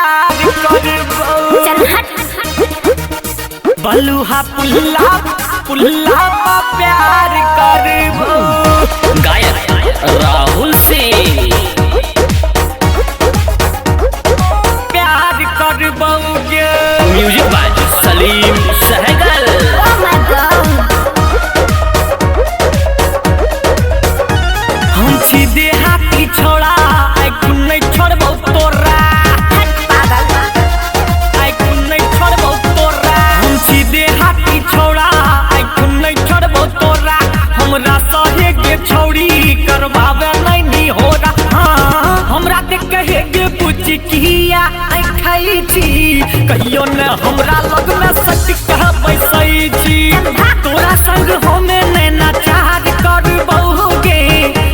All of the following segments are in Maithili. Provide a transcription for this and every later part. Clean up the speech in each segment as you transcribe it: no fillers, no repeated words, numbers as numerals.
प्यार करबौ। चल हट। बलुहा पुल्ला पुल्ला पा प्यार करबौ। गायक राहुल सिंह। प्यार करबौ गे। Music by Salim Sehgal. Oh my God. हम छी देहाती छोड़ा आइ कुन नहीं छोड़बौ तोरा। हट पागल। आइ कुन नहीं छोड़बौ तोरा। हम छी देहाती छोड़ा आइ कुन नहीं छोड़बौ तोरा। हमरा सहे के छौड़ी करबावे नहीं नी होरा। हाँ हमरा के कहे के पूछी किया आइ खाइ छी कहियो न हमरा लग में सट कह बैसै छी। तोरा संग हमे नैना चार करबौ गे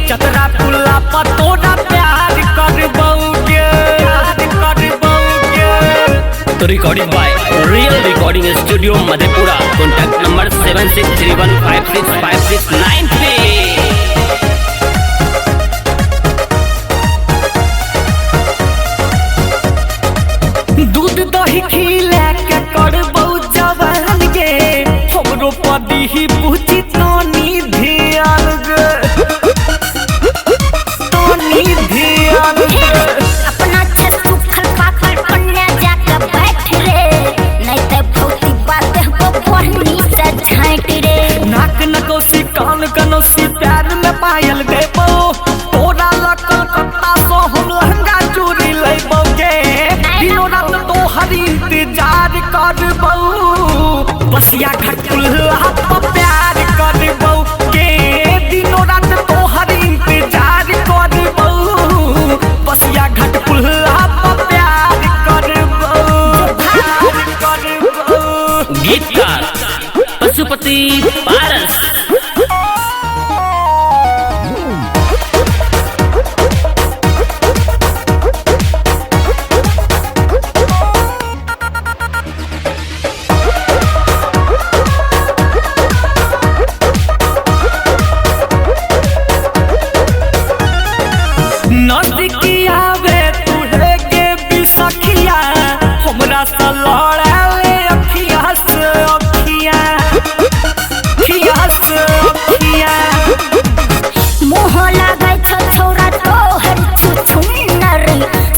चतरा पुल्ला पर तोरा प्यार करबौ गे प्यार करबौ गे। तो recording by real recording studio Madhepura. Contact number 7631565693। दूध दही खिला के करबौ जवान गे हमरो पदी पूछी तनी ध्यान गे तनी ध्यान गे। अपना छे सुखल पाकल पन्ने जाके बैठ रे नहीं ते भौती बात हो बहनी से झांट रे। नाक नकोसी कान कनोसी प्यार में पायल देबो तोरा लकल कत्ता सो हम लहंगा चूड़ी लेबो गे। दिनो रात तोहर इंतजार करबौ बसिया घाट पुल्ला पर प्यार करबौ गे। दिनो रात तोहर इंतजार करबौ बसिया घाट पुल्ला पर प्यार करबौ प्यार करबौ। गीतकार पशुपति पारस। नजदीकी आवे तुहे के बिसखिया हमरा से लड़ाले अखिया से अखिया अखिया से अखिया। मुँह लागै छौ छौरा तोहर छुछुन्नर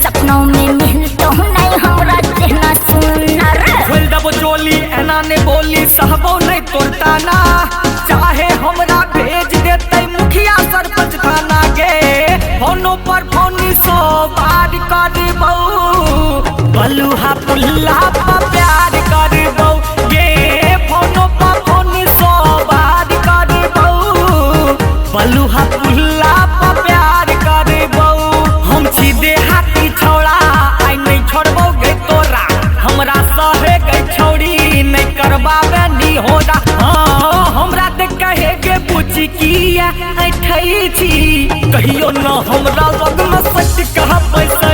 सपनों में मिलतो नहीं हमरा जेना सुनर। खोल दबो चोली एना ने बोली सहबो नहीं तोर ताना चाहे हमरा भेज देतै मुखिया सरपंच थाना गे। फोनो पर फोन सौ बार करबौ बलुहा पुल्ला पर प्यार करबौ गे। फोनो पर फोन सौ बार करबौ बलुहा पुल्ला पर प्यार करबौ। हम छी देहाती छौड़ा आइ नहीं छोड़बौ गे तोरा। हमरा सहे गे छौड़ी नहीं करबावे नी होरा। हाँ हमरा ते कहे के पूछी किया ऐठै छी कहियो न हमरा लग में सट कह पैसा।